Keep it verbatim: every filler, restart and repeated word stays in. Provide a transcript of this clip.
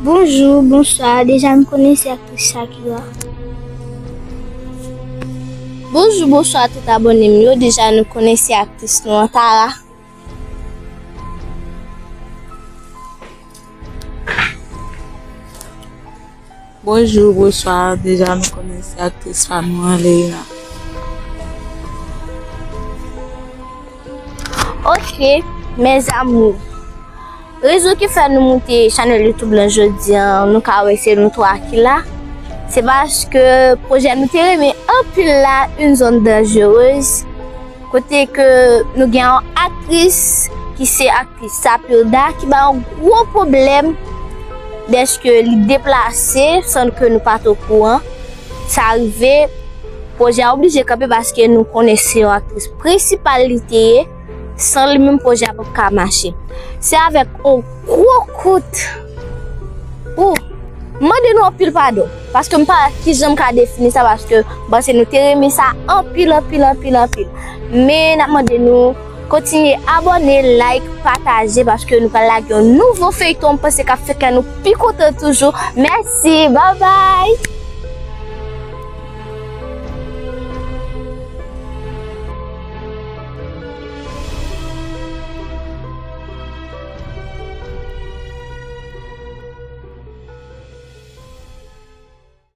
Bonjou, bonswa, deja nou konnen se aktris Shakira. Bonjou, bonswa tout abòne m yo, deja nou konnen se aktris nou an, Tara. Bonjou, bonswa, deja nou konnen se aktris pa nou an, Leila. Ok, mes amours. Rezon ki fè nou moute chanèl YouTube lan jodi an, nou ka wè se nou twa ki la. Se paske pwojè nou te renmen anpil la, Une zone dangereuse, kote ke nou gen yon aktris ki se aktris Sapilda ki ba yon gwo pwoblèm dèske li deplase san ke nou pa t okouran. Sa rive, pwojè a oblije kanpe paske nou konnen se yon aktris prensipal li te ye. San li menm pwojè a p ap ka mache. Se avèk yon gwo kout ou mande nou anpil padon. Paske m pa kijan m ka defini sa paske m panse nou te renmen sa anpil, anpil, anpil, anpil. Men n ap mande nou kontinye abòne, like, pataje paske nou pral lage yon nouvo feyton m panse k ap fè kè nou pi kontan toujou. Mèsi, babay!